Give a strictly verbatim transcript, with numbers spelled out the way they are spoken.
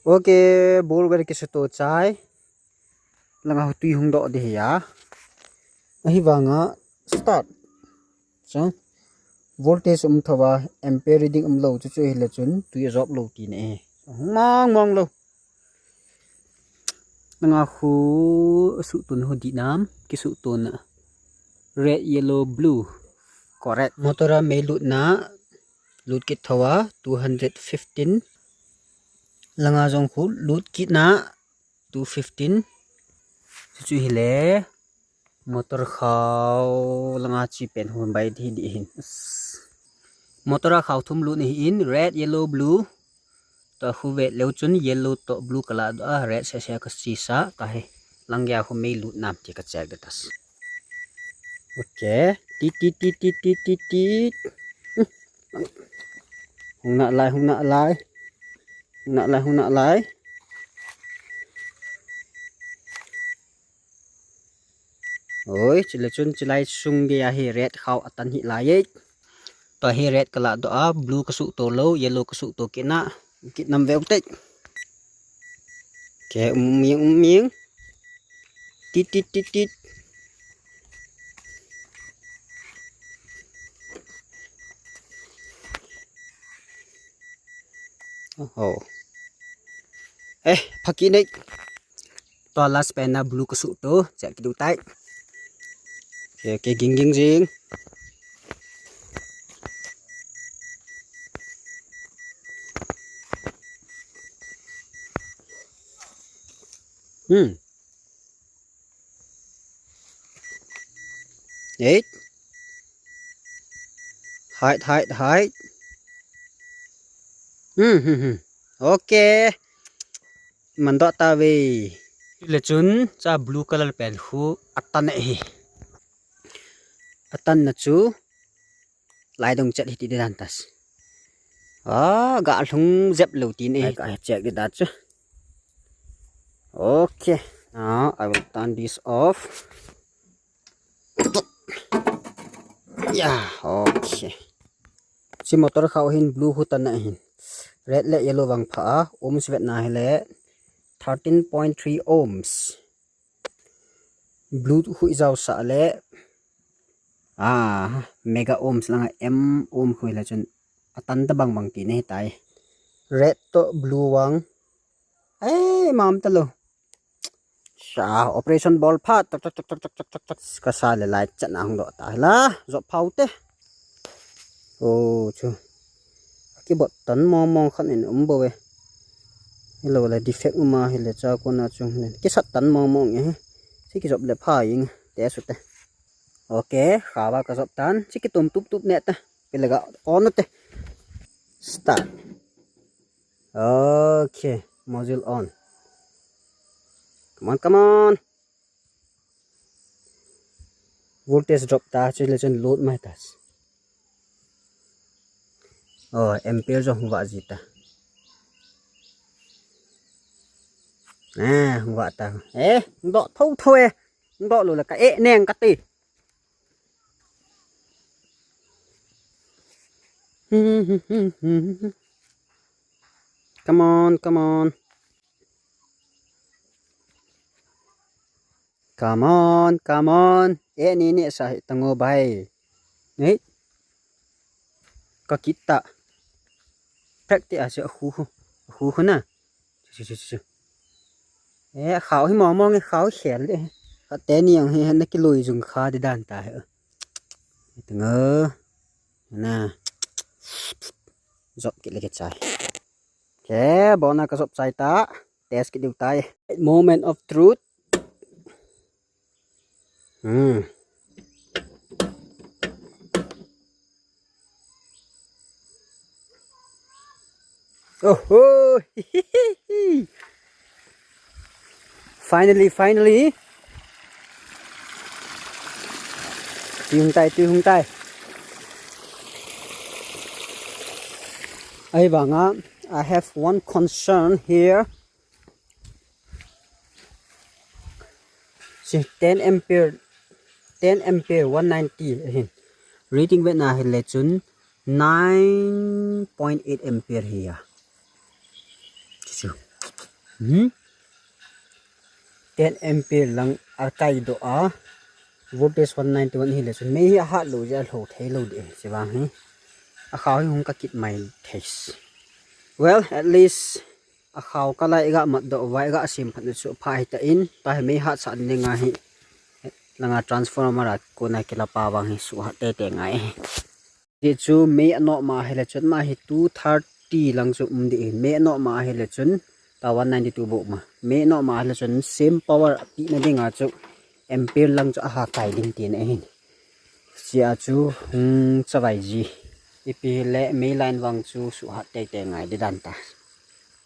Ok, ball wire kisuto chai. Langa hu tui hung doh ding ahi a. Ahivanga start. Chang. Voltage um thova, ampere reading um lou chu chu hile chun tui ajop lou tina ahi. Hung mang mang lou. Langa hu suhtona hu dih nam, kisuhtona. Red, yellow, blue. Correct. Motor a mei lutna, lut kit thova, two hundred fifteen. Langa jong khu lut kitna, two fifteen. Chu chu hile, motor khao langa chi pen hu bai dih dih hin. Motor a khao thum lut ahi in, red, yellow, blue. Tua khu vet leu chun yellow toh blue kalah doh a, red seh seh a kachi sa, tua hi. Lang geiya khu mei lut nam ti ka check ding tas. Ok. Tit, tit, tit, tit, tit, tit, tit. Hmm. Hung nalai, hung nalai. Hung nalai, hung nalai. Oi, chule chun chilai sung geiya hi red khao atan hih lai e. Tua hi red kalah doh a, blue kasuhto lou, yellow kasuhto kit na, kit nam veu te. Ok, um ming, um ming. Tit, tit, tit, tit. Oho. Eh, phaki nei. Tua last pen na blue kasuhto, check kit u tai. Ok, ok, ging, ging, jing. Hmm. Eight. Hide, hide, hide. Hmm, hmm, hmm. Ok. Man doh tave. Chule chun cha blue color pen khu atan ahi. Atan na chu lai dong chet hi ti dan tas. Ah, ga lhung jep lou tin e. Ai, ka check ding dan chu. Okay, now I will turn this off. Yeah, okay. Chi motor khao hin blue hu tan ahin. Red le yellow vang pha a, ohms vetna hile thirteen point three ohms. Blue hu i jao sah le, ah, mega ohms langa M ohm khu hile chun atan ta bang bang ti nahi tai. Red to blue vang. Eh, mam ta lou. Sa operation bol phat, tak, tak. Ka sa le lai chan a hung doh ta la, jop phau te. Oh, chu. Kibot tan mong mong khat in um bou e. Hilou le defect um a hile cha kona chung le. Kisat tan mong mong e. Chi kijop le pha ing te su te. Okay, kha va ka jop tan. Chi kitum tup tup ne ta. Pele ga on te. Start. Okay, module on. Come on, come on. Voltage drop ta, chule chun load mai ta. Oh, ampere jong hung vah ji ta. Eh, hung vah ta. Eh, hung doh tho tho e. Hung doh lou le ka eh neng ka ti. Come on, come on. Come on, come on. Eh, ni ni sa hi tango bai. Ni. Ka kita. Practice a khu khu. Khu khu na. Chu, chu, chu, chu. Eh, khao hi mong mong e, khao hi khel de. Ka te ni ang hi na kilui jung kha di dan ta he. Tango. Na. Jop kit le ke chai. Ke, bona ka jop chai ta. Test kit diu tai. Moment of truth. Hmm. Oh, oh. Finally, finally. Tui hung tai, tui hung tai. Ahivanga, I have one concern here. See, ten ampere, ten ampere, one ninety ahin. Reading vetna hile chun nine point eight ampere hi a. Chu. Hmm? Ten ampere lang akai doh a, voltage one ninety-one hile chun mei hi ahat lou jeh a lho thei lou ding, chuvang hi akhao hi hung kakit mai thei. Well, at least akhao kalai iga mat doh uva, iga sem phat u chu pha hita in, tua hi mei hatsah ding ahi. Langa transformer a kona kila pa vang hi suhat teitei ngai. Ti chu mei anoh ma hile chun ama hi two thirty lang chu um ding ahi. Mei anoh ma hile chun tua one ninety-two bou ma. Mei anoh ma hile chun same power apehna dinga chu ampere lang chu aha kai ding tina ahin. Chia chu hung chavai ji. Ipi hile mei line vang chu suhat teitei ngai ding dan ta.